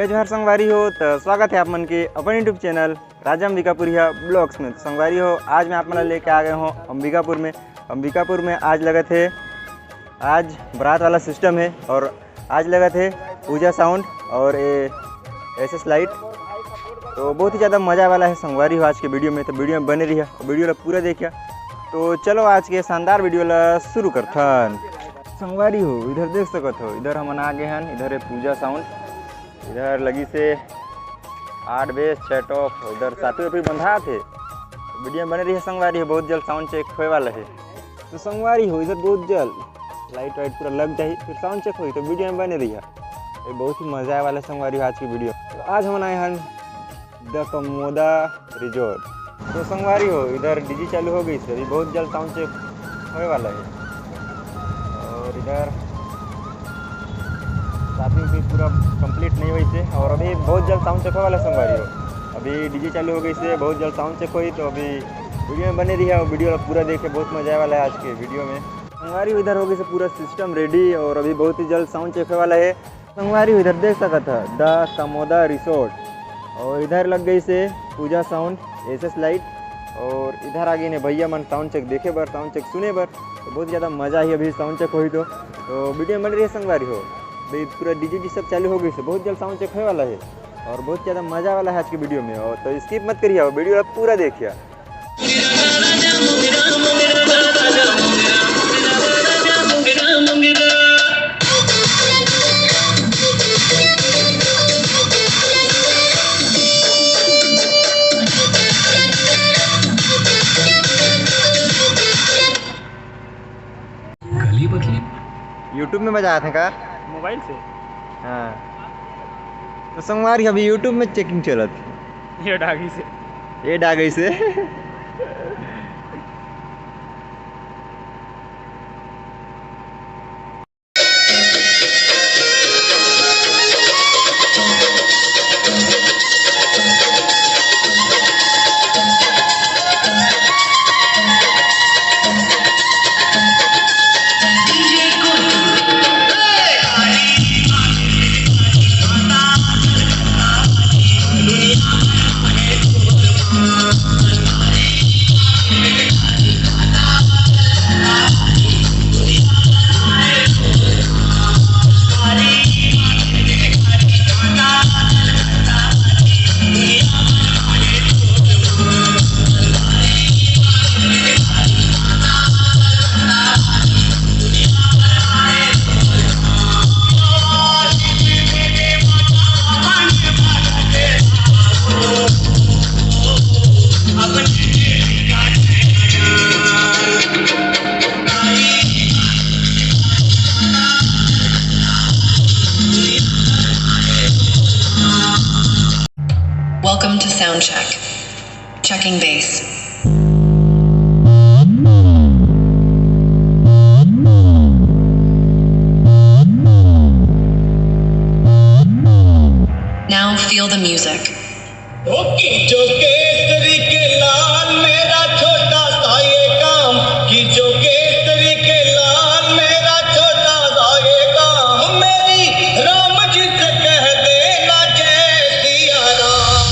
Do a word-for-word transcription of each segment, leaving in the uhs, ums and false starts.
जोहार संगवारी हो, तो स्वागत है आप मन के अपन YouTube चैनल राजा अंबिकापुरिया ब्लॉग्स में। तो संगवारी हो, आज मैं आप मन ला लेके आ गए हूँ अंबिकापुर में। अंबिकापुर में आज लगत है, आज बारात वाला सिस्टम है और आज लगत है पूजा साउंड और ये एसएस लाइट। तो बहुत ही ज़्यादा मज़ा वाला है संगवारी हो आज के वीडियो में, तो वीडियो में बने रहिया, वीडियो ला पूरा देखिया। तो चलो आज के शानदार वीडियो ला शुरू करथन। संगवारी हो, इधर देख सकत हो, इधर हमन आ गए हन, इधर है पूजा साउंड, इधर लगी से आठ बेस, छः टॉप, इधर साफी वाफी बंधा थे। वीडियो में बने रहिए संगवारी हो, बहुत जल्द साउंड चेक होए वाला है। तो संगवारी हो, इधर बहुत जल्द लाइट वाइट पूरा लग जाही, फिर साउंड चेक होही, तो वीडियो में बने रहिए। ये बहुत ही मजा आए वाला है संगवारी हो आज की वीडियो। तो आज हमन आए हन द कमोदा रिजॉर्ट। तो संगवारी हो, इधर डीजे चालू हो गई से, अभी बहुत जल्द साउंड चेक होए वाला है। और इधर साफी भी पूरा कंप्लीट नहीं हुई से, और अभी बहुत जल्द साउंड चेक होए वाला है संगवारी हो। अभी डीजे चालू हो गई से, बहुत जल्द साउंड चेक होई, तो अभी वीडियो में बने रहिए और वीडियो ला पूरा देखिए, बहुत मजा आए वाला है आज के वीडियो में। संगवारी हो, इधर हो गई से पूरा सिस्टम रेडी और अभी बहुत ही जल्द साउंड चेक होए वाला है। संगवारी हो, इधर देख सकत ह द कमोदा रिसोर्ट और इधर लग गई से पूजा साउंड, एसएस लाइट, और इधर आ गए ने भैया मन साउंड चेक देखे बर, साउंड चेक सुने बर। तो बहुत ज़्यादा मजा ही अभी साउंड चेक होही तो, तो वीडियो में बने रहिए संगवारी हो। अभी पूरा डीजे जी सब चालू हो गई से, बहुत जल्द साउंड चेक होए वाला है और बहुत ज़्यादा मजा वाला है आज की वीडियो में। और तो स्किप मत करिए, वीडियो आप पूरा देखिए। गली बकली। YouTube में बजाए थे का? मोबाइल से। हाँ। तो संगवारी, अभी YouTube में चेकिंग चलत हे। ये डागी से। ये डागी से। Welcome to Soundcheck. Checking bass. Now feel the music. ओ खींचो केसरी के लाल, मेरा छोटा सा ये काम, खींचो केसरी के लाल, मेरा छोटा सा ये काम, मेरी राम जी से कह देना जय सिया राम।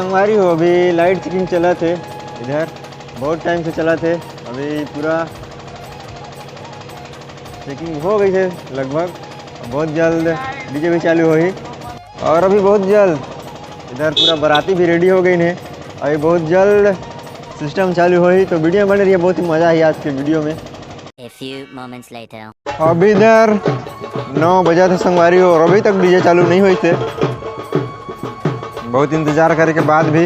संगवारी हो, अभी लाइट चेकिंग चलत हे इधर, बहुत टाइम से चलत हे। अभी पूरा चेकिंग हो गई हे लगभग, बहुत जल्द डीजे भी चालू होही। और अभी बहुत जल्द इधर पूरा बाराती भी रेडी हो गई हे, अभी बहुत जल्द सिस्टम चालू होही। तो वीडियो में बने रहिए, बहुत ही मजा आई आज के वीडियो में। A few moments later. अभी इधर नौ बजा थे संगवारी हो, और अभी तक डीजे चालू नहीं होइस हे। बहुत इंतजार करे के बाद भी।